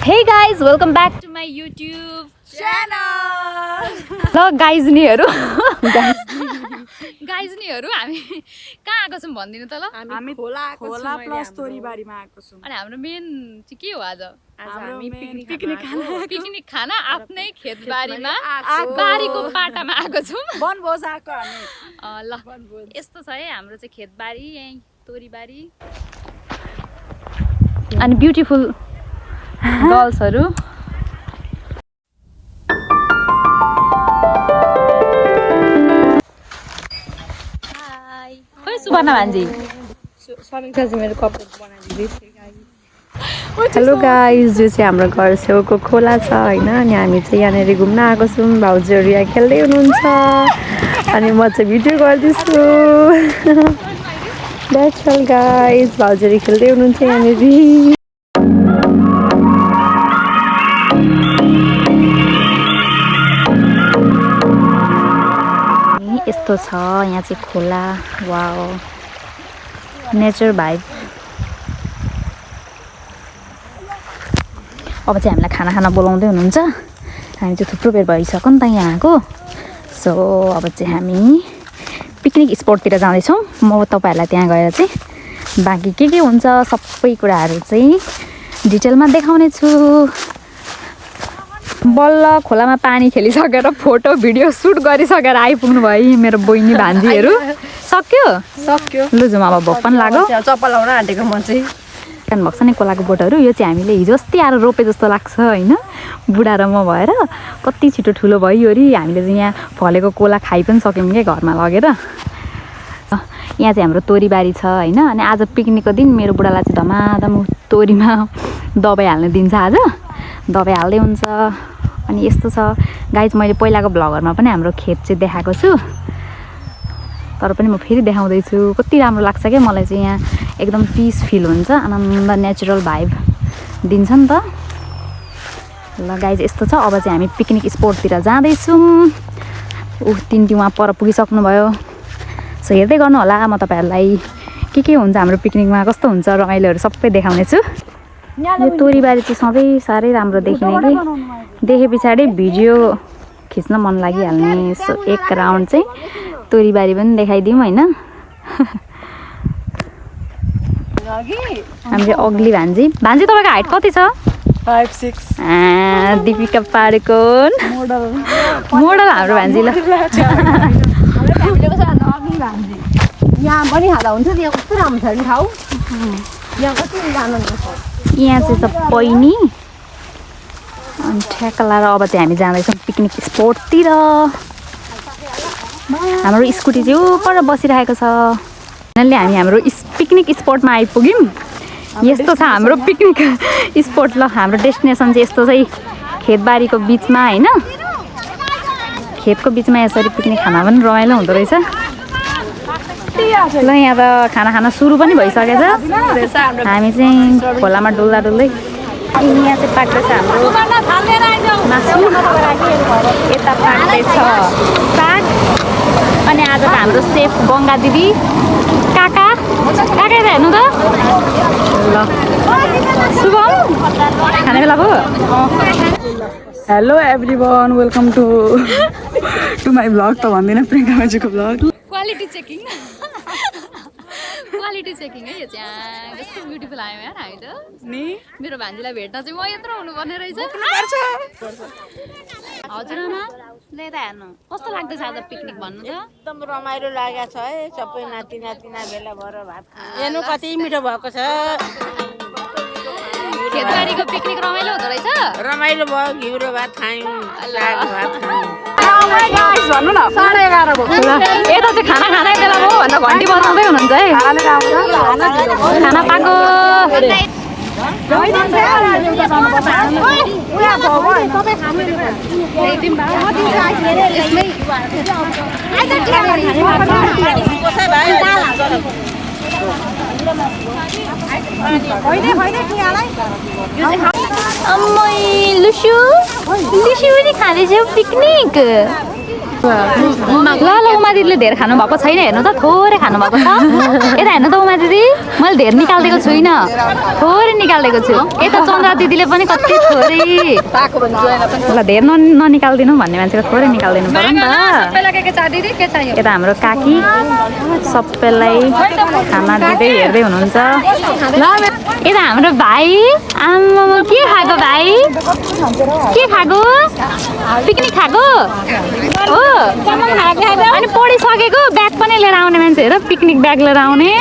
Hey guys, welcome back to my YouTube channel. ल गाइजनीहरु गाइजनीहरु हामी कहाँ आएको छौं भन्दिनु त ल हामी खोला प्लस तोरीबारीमा आएको छौं अनि हाम्रो मेन चाहिँ के हो आज हामी पिकनिक खाना आफ्नै खेतबारीमा बारीको पाटामा आएको छौं वनभोज आएको हामी ल यस्तो छ है हाम्रो चाहिँ खेतबारी यही तोरीबारी अनि ब्युटिफुल गर्ल्सहरु सुवर्णा भान्जी समीक्षा जी मेरो कप बनाइदिदै छ गाइस हेलो गाइस यो चाहिँ हाम्रो घर छेउको खोला छ हैन अनि हामी चाहिँ यहाँनेरि घुम्न आएको छौं भाउजूहरु यहाँ खेल्दै हुनुहुन्छ अनि म चाहिँ भिडियो गर्दैछु द्याट्स अल गाइस भाउजूहरु खेल्दै हुनुहुन्छ यहाँनेरि यस्तो छ यहाँ चाहिँ खोला वाओ नेचर भाइब अब चाहिँ हामीलाई खाना खाना बोलाउँदै हुनुहुन्छ हामी चाहिँ थुप्रो बेर भइसक्यो नि त यहाँ आएको सो अब चाहिँ हामी पिकनिक स्पटतिर जाँदैछौँ म तपाईहरुलाई त्यहाँ गएर चाहिँ बाँकी के हुन्छ सबै कुराहरू चाहिँ डिटेलमा देखाउने छु बल्ल खोलामा पानी खेलिसकेर फोटो भिडियो सुट गरिसकेर आइपुग्नु भयो मेरो बहिनी भान्जीहरु सक्यो लु जाउँ अब भोक पनि लाग्यो चप्पल लाउन आँटेको म चाहिँ खानु भएको छ नि कोलाको बोटहरू यो चाहिँ हामीले हिजो अस्ति आएर रोपे जस्तो लाग्छ हैन बुढा र म भएर कति छिटो ठुलो भयो री हामीले चाहिँ यहाँ फलेको कोला खाइ पनि सक्यौं के घरमा लगेर यहाँ चाहिँ हाम्रो तोरीबारी छ हैन अनि आज पिकनिकको दिन मेरो बुढालाई चाहिँ धमाधम तोरीमा दबाई हाल्न दिन्छ आज दबाई हाल्दै हुन्छ अनि यस्तो छ गाइस मैले पहिलाको भ्लगरमा पनि हाम्रो खेत चाहिँ देखाएको छु तर पनि म फेरि देखाउँदै छु कति राम्रो लाग्छ के मलाई चाहिँ यहाँ एकदम पिस फिल हुन्छ आनन्द नेचुरल भाइब दिन्छ नि त ल गाइस यस्तो छ अब चाहिँ हामी पिकनिक स्पटतिर जाँदै छौं तिनटी वहाँ पर पुगिसक्नु भयो सो हेर्दै गर्नु होला म तपाईहरुलाई के हुन्छ हाम्रो पिकनिकमा कस्तो हुन्छ रमाइलोहरु सबै देखाउने छु यो तोरीबारी चाहिँ सधैँ साह्रै राम्रो देखिने कि देखे पछाडि भिडियो खिच्न मन लागिहाल्ने सो एक राउन्ड चाहिँ तोरीबारी पनि देखाइदिउँ हैन हाम्रो अग्ली भान्जी तपाईको हाइट कति छ 5'6" दीपिका पाडुकोन मोडल हाम्रो भान्जी ल यहाँ पनि खादा हुन्छ नि यहाँ कस्तो राम्रो छ नि ठाउँ यहाँ कति आनन्द छ यहाँ चाहिँ छ पैनी अनि ठ्याक्क लाएर अब चाहिँ हामी जाँदैछौँ पिकनिक स्पटतिर हाम्रो स्कुटी चाहिँ पर बसिरहेको छ फाइनल्ली हामी हाम्रो पिकनिक स्पटमा आइपुग्यौँ यस्तो छ हाम्रो पिकनिक स्पट ल हाम्रो डेस्टिनेसन चाहिँ यस्तो चाहिँ खेतबारीको बिचमा हैन खेतको बिचमा यसरी पिकनिक खाना पनि रमाइलो हुँदो रहेछ ल यहाँ त खाना खाना सुरु पनि भइसकेछ हामी चाहिँ खोलामा डुल्दा डुल्दै यहाँ चाहिँ पाक्दैछ हाम्रो मासु यता पाक्दैछ साग अनि आज त हाम्रो सेफ गङ्गा दिदी काका हेर्नु त ल शुभम खाने बेला भयो hello everyone welcome to my vlog त भन्दिनँ प्रियङ्का मान्छेको भ्लग क्वालिटी चेकिङ है यो चाहिँ कस्तो ब्युटिफुल आयो यार हामी त नि मेरो भान्जीलाई भेट्न चाहिँ म यत्रो हुनुपर्ने रहेछ हजुर आमा ले त हेर्नु कस्तो लाग्दैछ आज पिकनिक भन्नु त एकदम रमाइलो लागेको छ है सबै नाति नातिना भेला भएर भात हेर्नु कति मिठो भएको छ खेतबारीको पिकनिक रमाइलो हुँदो रहेछ रमाइलो भयो घिउ र भात खायौँ साग भात खायौँ भन्नु न 11:30 भएको यता चाहिँ खाना खाने बेला हो भनेर घन्टी बजाउँदै हुनुहुन्छ है खाना पाको लुसु पनि खाँदैछौ पिकनिक ल उमा दिदीले धेर खानु भएको छैन हेर्नु त थोरै खानु भएको छ यता हेर्नु त उमा दिदी मैले धेर निकाल्दिएको छुइनँ थोरै निकाल्दिएको छु यता चन्द्रा दिदीले पनि कति थोरै ल धेर ननिकाल्दिनु भन्ने मान्छेको थोरै निकाल्दिनु पर्यो नि त यता हाम्रो काकी सबैलाई खाना दिँदै हेर्दै हुनुहुन्छ यता हाम्रो भाइ आमा के खाएको भाइ के खाएको पिकनिक खाएको हो अनि पढिसकेको ब्याग पनि लिएर आउने मान्छे हेर पिकनिक ब्याग लिएर आउने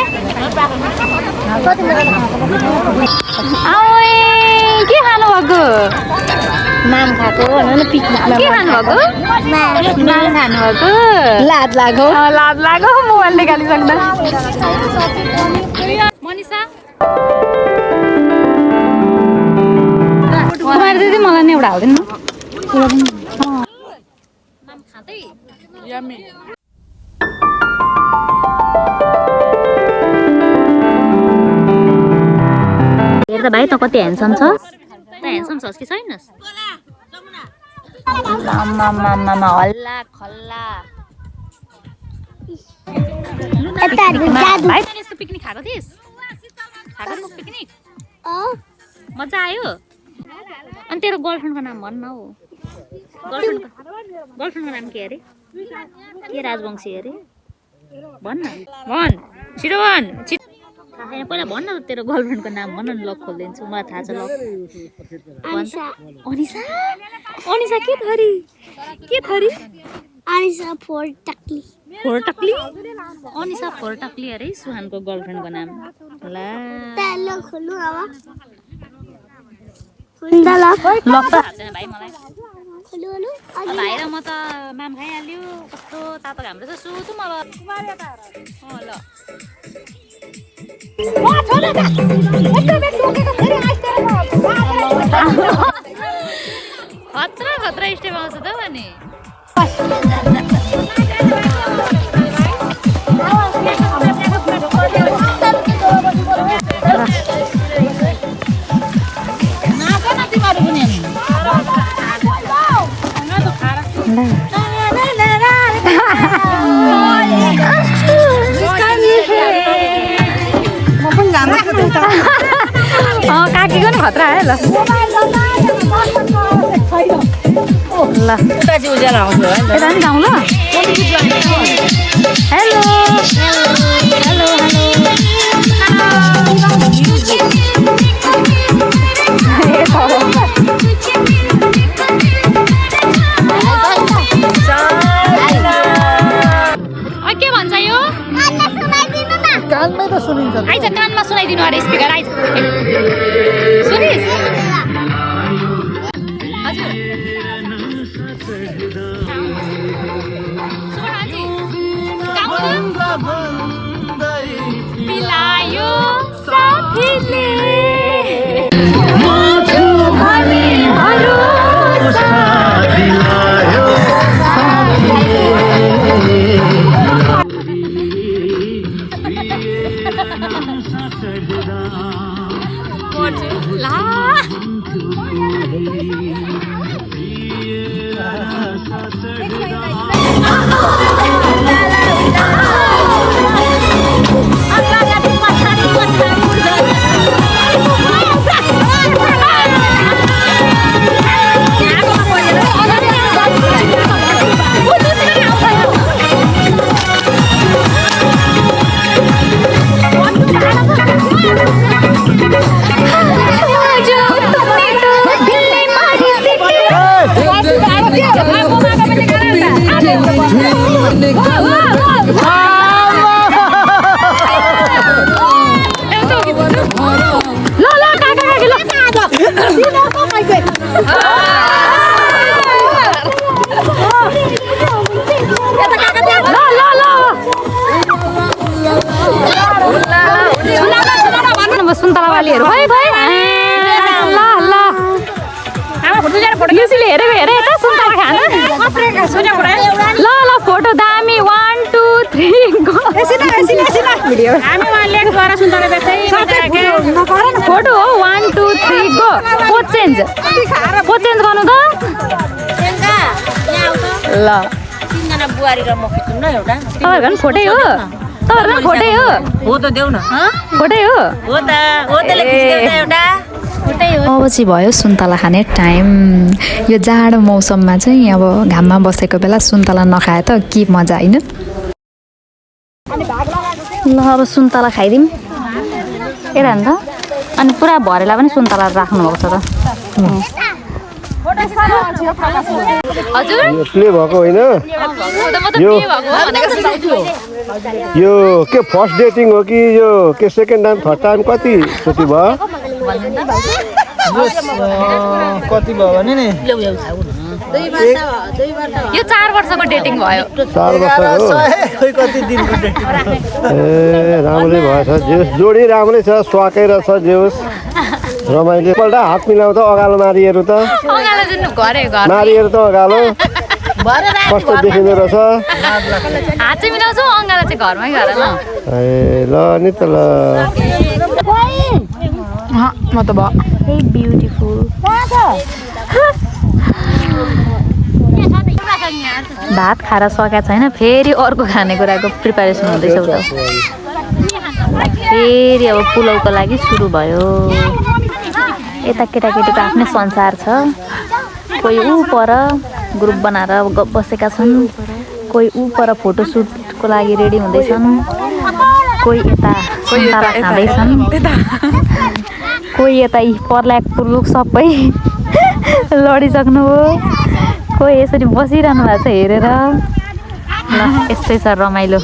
के खानु भएको माम खाएको पिकनिकमा के खानु भएको माम खानु भएको लाज लाग्यो मोबाइल निकालिसक्दा मनिषा दिदी मलाई नि एउटा हालिदिनु हेर त भाइ त कति ह्यान्डसम छस् त ह्यान्डसम छस् कि छैनस् हल्ला खल्ला भाइ तैँले यस्तो पिकनिक खाएको थिइस् पिकनिक मजा आयो अनि तेरो गर्लफ्रेन्डको नाम भन्न हौ गर्लफ्रेन्डको नाम के अरे के राजवंशी अरे भन् छिटो भन् पहिला भन्न त तेरो गर्लफ्रेन्डको नाम भन्न नि लक खोलिदिन्छु मलाई थाहा छ लक अनिसा अनिसा के थरी अनिसा फोरटक्ली अनिसा फोरटक्ली अरे सुहानको गर्लफ्रेन्डको नाम ला खोल्नु अब भाइ मलाई भाइ र म त माम खाइहाल्यो कस्तो तातो हाम्रो छ सुतु म ल खतरा स्टेप आउँछ त भने काकीको नि खतरा आयो ल उज्यालो आउँछ यता नि जाउँ ल हेलो के भन्छ यो कानमै त सुनिन्छ आइज कानमा सुनाइदिनु अरे स्पिकर आइज सुनिस् हजुर पिलायो साथीले सुन्तलावालीहरू खै खै ल ल युसीले हेरेको हेरे त सुन्तला खान ल ल फोटो दामी 1 2 3 गो भिडियो फोटो हो 1 2 3 गो पोज चेन्ज गर्नु त ल एकजना बुहारी र म खिचौँ ल एउटा तपाईँहरूको पनि फोटै हो तपाईँहरूको पनि फोटै हो हो त देऊ न फोटै हो हो त एउटा अब चाहिँ भयो सुन्तला खाने टाइम यो जाडो मौसममा चाहिँ अब घाममा बसेको बेला सुन्तला नखाए त के मजा होइन ल अब सुन्तला खाइदिउँ हेर नि त अनि पुरा भरेला पनि सुन्तला राख्नुभएको छ त हजुर यसले भएको होइन यो के फर्स्ट डेटिङ हो कि यो के सेकेन्ड टाइम थर्ड टाइम कति छुट्टी भयो कति भयो भने नि यो 4 वर्षको डेटिङ भयो 4 वर्ष हो कति दिनको डेटिङ ए राम्रै भएछ जेस जोडी राम्रै छ स्वाकै रहेछ जेस रमाइलो पल्ट हात मिलाउँदा अगालो मारिहरू त मारिहरू त अगालो कस्तो देखिँदो रहेछ हात चाहिँ मिलाउँछौ अङ्गाला चाहिँ घरमै गर ल ए ल नि त ल म त भयो ब्युटिफुल भात खाएर सकेको छैन फेरि अर्को खानेकुराको प्रिपेरेसन हुँदैछ उता फेरि अब पुलाउको लागि सुरु भयो यता केटाकेटीको आफ्नै संसार छ कोही ऊ पर ग्रुप बनाएर बसेका छन् कोही ऊ पर फोटोसुटको लागि रेडी हुँदैछन् कोही यता सुन्तला खाँदैछन् कोही यता पर्ल्याक पुर्लुक सबै लडिसक्नु हो कोही यसरी बसिरहनु भएको छ हेरेर ल यस्तै छ रमाइलो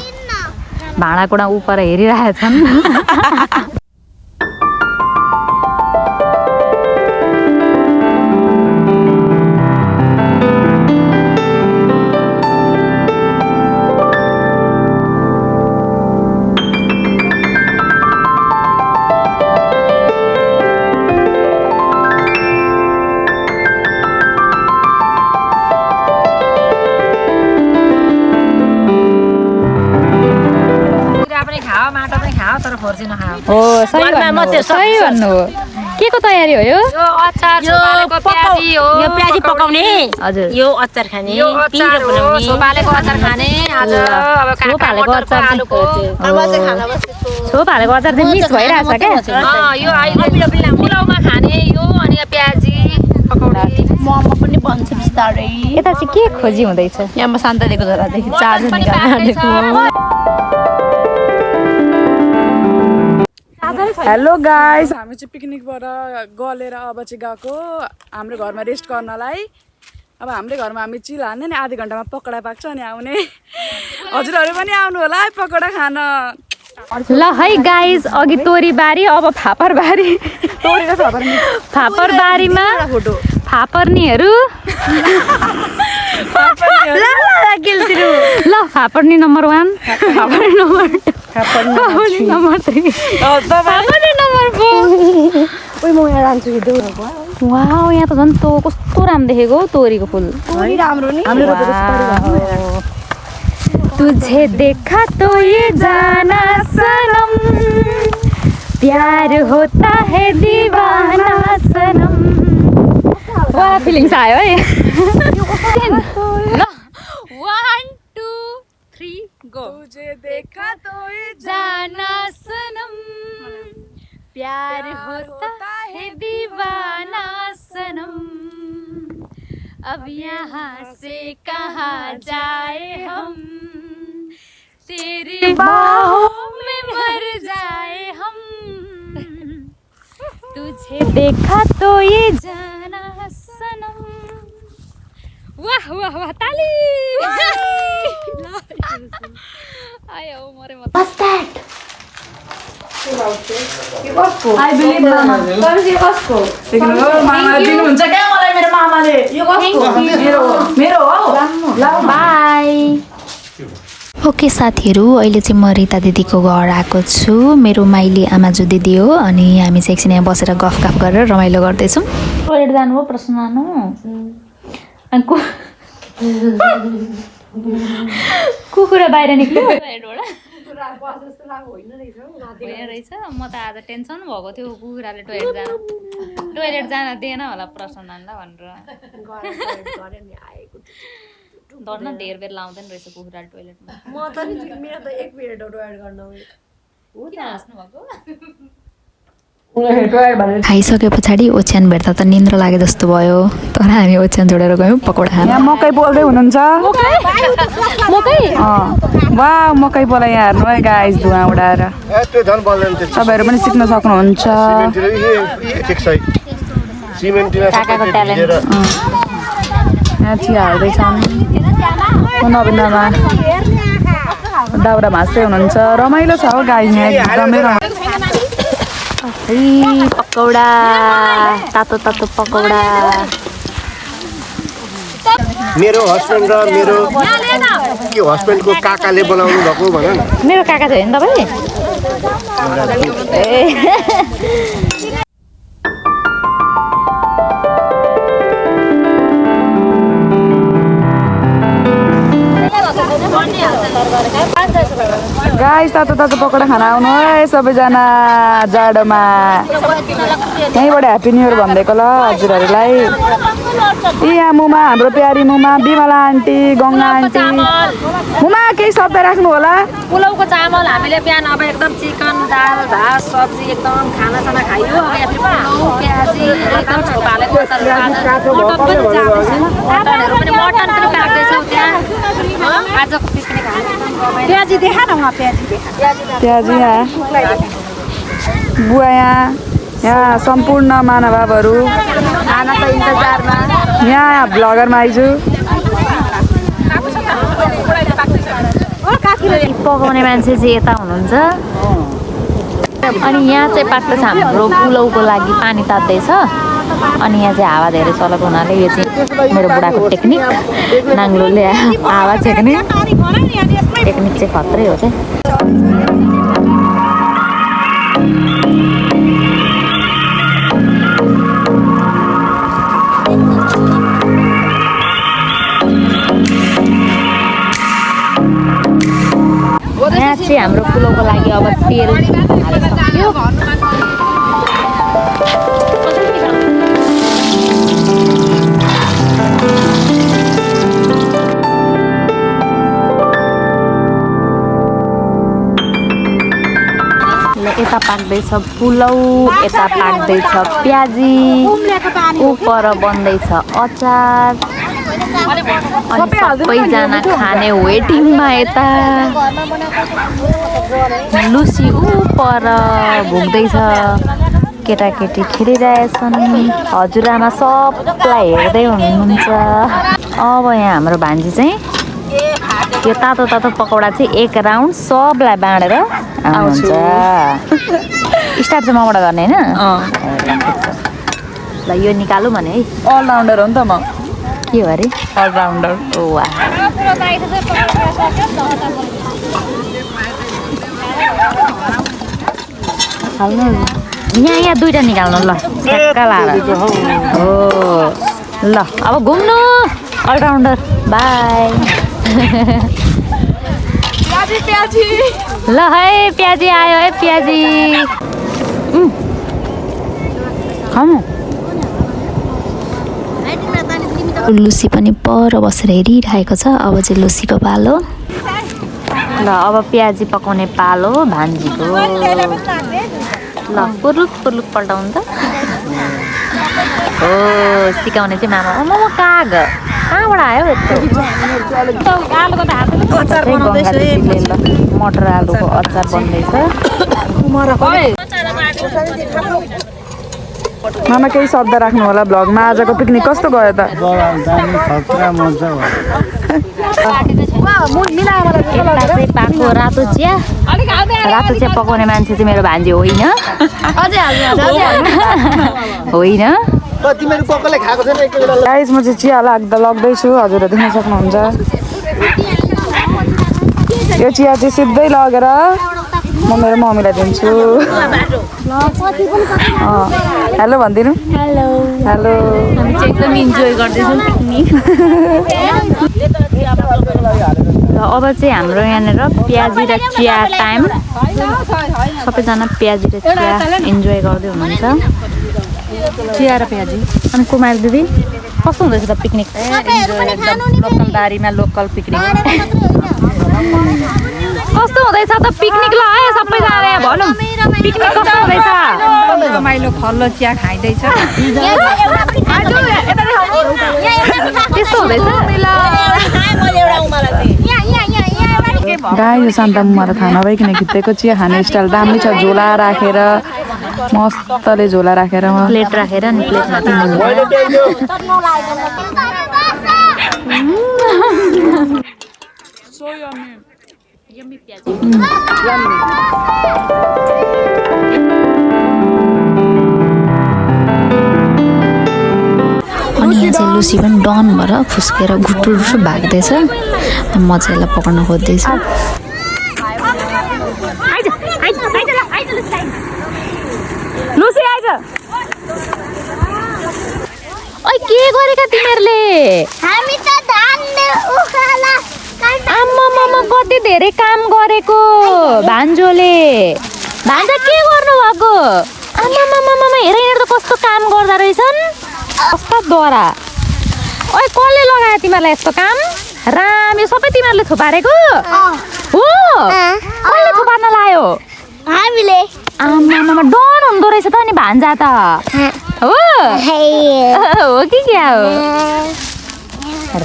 भाँडाकुँडा उपर हेरिरहेछन् हो सही भन्नु हो के को तयारी हो यो अचार छोपालेको प्याजी हो यो प्याजी पकाउने हजुर यो अचार खाने यो अचार हो छोपालेको अचार खाने आज अब छोपालेको अचार आलुको छोपालेको अचार चाहिँ मिक्स भइरहेछ क्या यो अहिले पुलाउमा खाने यो अनि प्याजी पकाउने मोमो पनि बन्छ बिस्तारै यता चाहिँ के खोजी हुँदैछ यहाँ म शान्तलेको जरादेखि चार्जर निकाल्नु हेलो गाइस हामी चाहिँ पिकनिकबाट गलेर अब चाहिँ गएको हाम्रो घरमा रेस्ट गर्नलाई अब हाम्रो घरमा हामी चिल हान्ने नि आधी घन्टामा पकौडा पाक्छ अनि आउने हजुरहरू पनि आउनु होला है पकौडा खान ल है गाइस अघि तोरीबारी अब फापरबारी फापरबारीमा फापर्नीहरू ल फापर्नी नम्बर 1 फापर्नी नम्बर 2 फापर्नी नम्बर 3 फापर्नी नम्बर 4 वाउ यहाँ त झन् त कस्तो राम्रो देखेको तोरीको फुल तुझे देखा तो ये जाना सनम प्यार होता है दीवाना सनम वाह फिलिङ्स आयो है ल 1 2 3 गो तुझे देखा तो ये जाना सनम प्यार होता है दीवाना सनम अब यहाँ से कहाँ जाए हम तेरी बाहों में मर जाए हम तुझे देखा तो ये जाना सनम वाह वाह वाह ताली आयो मरे मत आई बिलिभ मामा तर यो कसको देख्नु मामा दिनुहुन्छ क्या मलाई मेरो मामाले यो कसको मेरो हो ल बाई ओके साथीहरू अहिले चाहिँ म रिता दिदीको घर आएको छु मेरो माइली आमाजु दिदी हो अनि हामी चाहिँ एकछिन यहाँ बसेर गफ गरेर रमाइलो गर्दैछौँ टोइलेट जानु हो प्रश्न मानु कुकुरा बाहिर निक्ल्यो रहेछ म त आज टेन्सन भएको थियो कुखुराले टोइलेट जान दिएन होला प्रश्न नान्दा भनेर डर न धेर बेर लाउँदैन रहेछ कुखुरा टोइलेटमा म त नि 2 मिनेट त 1 मिनेटहरु एड गर्न किन हाँस्नु भएको खाइसके पछाडि ओछ्यान भेट्दा त निन्द्रा लागे जस्तो भयो तर हामी ओछ्यान जोडेर गयौँ पकौडा खान यहाँ मकै पोल्दै हुनुहुन्छ वाह मकै पोला यहाँ हेर्नु है गाइस धुवा उडाएर त्यो झन् बल्दैन त्यो तपाईँहरू पनि सिक्न सक्नुहुन्छ काकाको ट्यालेन्ट यहाँ चिया हाल्दैछन् नबिनामा दाउरा भाँच्दै हुनुहुन्छ रमाइलो छ हो गाइस यहाँ एकदमै पकौडा तातो तातो पकौडा मेरो हस्बेन्ड र मेरो के हस्बेन्डको काकाले बनाउनु भएको भन न मेरो काका थियो नि तपाईँ गाइस तातो तातो पकौडा खान आउनु है सबैजना जाडोमा यहीँबाट ह्याप्पी न्यु इयर भनिदिएको ल हजुरहरूलाई यहाँ मुमा हाम्रो प्यारी मुमा बिमला आन्टी गङ्गा आन्टी मुमा केही शब्द राख्नु होला पुलाउको चामल हामीले बिहान अब एकदम चिकन दाल भात सब्जी एकदम खानासाना खाइयो अब यहाँ पुलाउ प्याजी एकदम छोपाले मटनहरू पनि मटन पनि पाक्दैछौँ त्यहाँ आजको पिकनिक प्याजी देखा न उहाँ प्याजी प्याजी यहाँ बुवा यहाँ सम्पूर्ण महानुभावहरू खानाको इन्तजारमा यहाँ ब्लगरमा आइजु पकाउने मान्छे चाहिँ यता हुनुहुन्छ अनि यहाँ चाहिँ पाक्दैछ हाम्रो पुलाउको लागि पानी तात्दैछ अनि यहाँ चाहिँ हावा धेरै चलेको हुनाले यो चाहिँ मेरो बुढाको टेक्निक नाङ्लोले हावा छेक्ने टेक्निक चाहिँ खत्रै हो चाहिँ यहाँ चाहिँ हाम्रो पुलाउको लागि अब तेल हालिसक्यो यता पाक्दैछ पुलाउ यता पाक्दैछ प्याजी उपर बन्दैछ अचार अनि सबैजना खाने वेटिङमा यता लुसी उपर घुम्दैछ केटाकेटी खेलिरहेछन् हजुरआमा सबलाई हेर्दै हुनुहुन्छ अब यहाँ हाम्रो भान्जी चाहिँ यो तातो तातो पकौडा चाहिँ एक राउन्ड सबलाई बाँडेर आउँछ स्टार्ट चाहिँ मबाट गर्ने होइन ल यो निकालौँ भने है अलराउन्डर हो नि त म के हो अरे अलराउन्डर वा हाल्नु यहाँ दुईवटा निकाल्नु ल ठ्याक्क लाएर हो ल अब घुम्नु अलराउन्डर बाई ल है प्याजी आयो है प्याजी खाऊ लुसी पनि पर बसेर हेरिरहेको छ अब चाहिँ लुसीको पालो ल अब प्याजी पकाउने पालो भान्जीको ल पुर्लुक पुर्लुक पल्टाउनु त हो सिकाउने चाहिँ मामा मोमो काग कहाँबाट आयो मटर आलुको अचार बन्दैछ मामा केही शब्द राख्नु होला भ्लगमा आजको पिकनिक कस्तो गयो त पाको रातो चिया पकाउने मान्छे चाहिँ मेरो भान्जी होइन होइन गाइस म चाहिँ चिया लग्दैछु हजुरहरू देख्न सक्नुहुन्छ यो चिया चाहिँ सिधै लगेर म मेरो मम्मीलाई दिन्छु हेलो भनिदिनु हेलो हेलो हामी चाहिँ एकदम इन्जोय गर्दैछौँ पिकनिक अब चाहिँ हाम्रो यहाँनिर प्याजी र चिया टाइम सबैजना प्याजी र चिया इन्जोय गर्दै हुनुहुन्छ चिया र प्याजी अनि कुमार दिदी कस्तो हुँदैछ त पिकनिक लोकल बारीमा लोकल पिकनिक कस्तो हुँदैछ त पिकनिक ल है सबैजना भनौँ पिकनिक कस्तो हुँदैछ रमाइलो खल्लो चिया खाइँदैछ त्यस्तो हुँदैछ गाई यो शान्ता मुमाले खाना नभइकन खिच्दैको चिया खाने स्टाइल दामी छ झोला राखेर मस्तले झोला राखेर प्लेट राखेर नि प्लेटमा तिमीले अनि यहाँ चाहिँ लुसी पनि डन भएर फुस्केर घुटुरुसु भाग्दैछ म चाहिँ यसलाई पक्र्न खोज्दैछु लुसी आइज ओइ के गरेका तिमीहरूले हामी त धान उखाला आम्मामा कति धेरै काम गरेको भान्जोले भान्जा के गर्नु भएको आम्मामामा हेर यिनीहरू त कस्तो काम गर्दा रहेछन् कस्ता दरा ओइ कसले लगायो तिमीहरूलाई यस्तो काम राम यो सबै तिमीहरूले थुपारेको हो कसले थुपार्न लायो हामीले आम्मामा डर हुँदो रहेछ त अनि भान्जा त हो हो कि क्या हो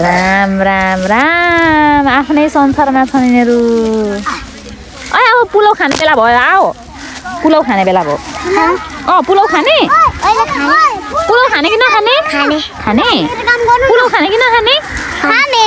राम राम राम आफ्नै संसारमा छन् यिनीहरू अब पुलाउ खाने बेला भयो आओ पुलाउ खाने बेला भयो पुलाउ खाने पुलाउ खाने कि नखाने खाने खाने पुलाउ खाने कि नखाने खाने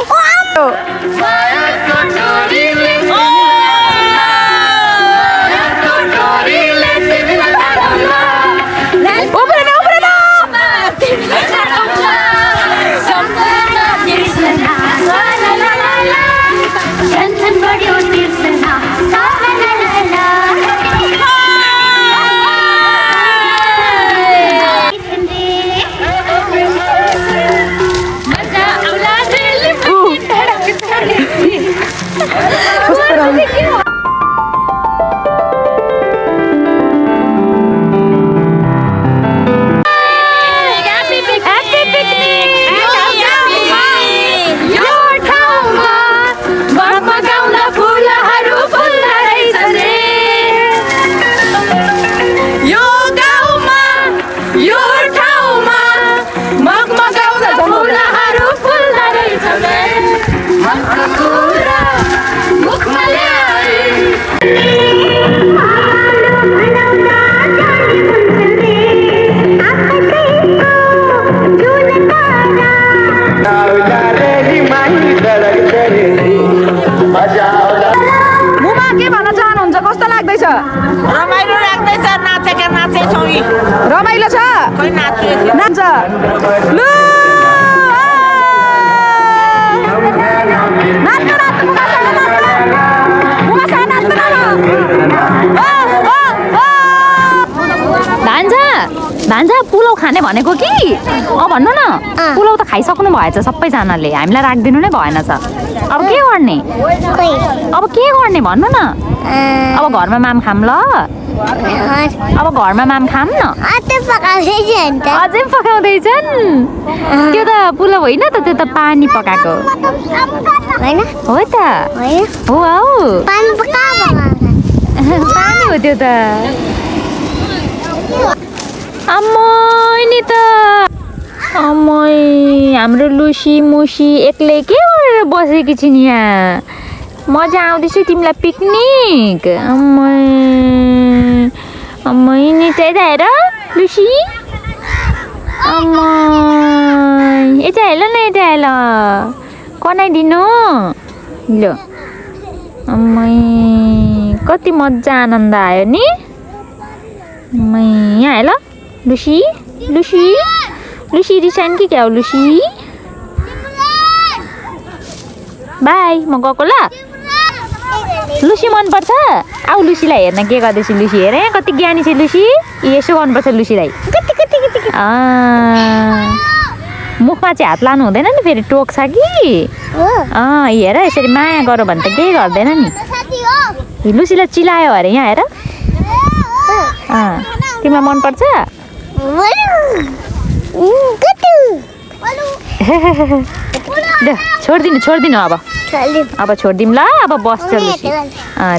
रमाइलो लाग्दैछ नाचेका नाचे छौँ रमाइलो छ खोइ नाच्छु नाच्छ लु नाच्नु नाच्नु भान्जा भान्जा पुलाउ खाने भनेको कि भन्नु न पुलाउ त खाइसक्नु भएछ सबैजनाले हामीलाई राखिदिनु नै भएन छ अब के गर्ने भन्नु न अब घरमा माम खाम ल अब घरमा माम खाम न अझै पकाउँदैछन् त्यो त पुलाउ होइन त त्यो त पानी पकाएको हो त हो पानी हो त्यो त अम्मै त अम्मै हाम्रो लुसी मुसी एक्लै के गरेर बसेकी छिन् यहाँ मजा आउँदैछ तिमीलाई पिकनिक अम्मै नि त यता हेर लुसी अम्मै यता हेर न यता हेर कनाइदिनु ल अम्मै कति मजा आनन्द आयो नि अम्मै यहाँ हेर लुसी लुसी लुसी रिसाइन कि क्या हो लुसी बाई म गएको ल लुसी मनपर्छ आऊ लुसीलाई हेर्न के गर्दैछु लुसी हेर कति ज्ञानी छ लुसी यसो गर्नुपर्छ लुसीलाई मुखमा चाहिँ हात लानु हुँदैन नि फेरि टोक्छ कि हेर यसरी माया गरौँ भने त केही गर्दैन नि लुसीलाई चिलायो अरे यहाँ हेर तिमीलाई मनपर्छ ल छोडिदिनु अब छोडिदिउँ ल अब बस चल्दैछ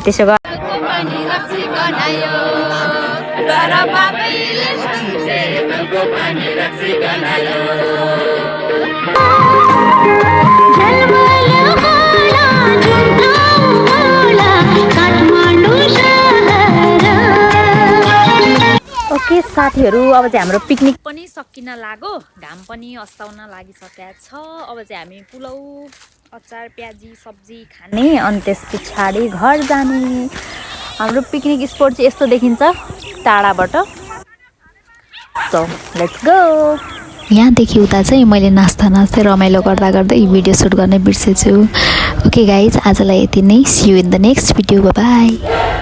त्यसो गर ओके साथीहरू अब चाहिँ हाम्रो पिकनिक पनि सकिन लाग्यो घाम पनि अस्ताउन लागिसकेको छ अब चाहिँ हामी पुलाउ अचार प्याजी सब्जी खाने अनि त्यस पछाडि घर जाने हाम्रो पिकनिक स्पोट चाहिँ यस्तो देखिन्छ टाढाबाट सो लेट्स गो यहाँदेखि उता चाहिँ मैले नाच्दै रमाइलो गर्दै भिडियो सुट गर्ने बिर्सेछु ओके गाइज आजलाई यति नै see you in the next video by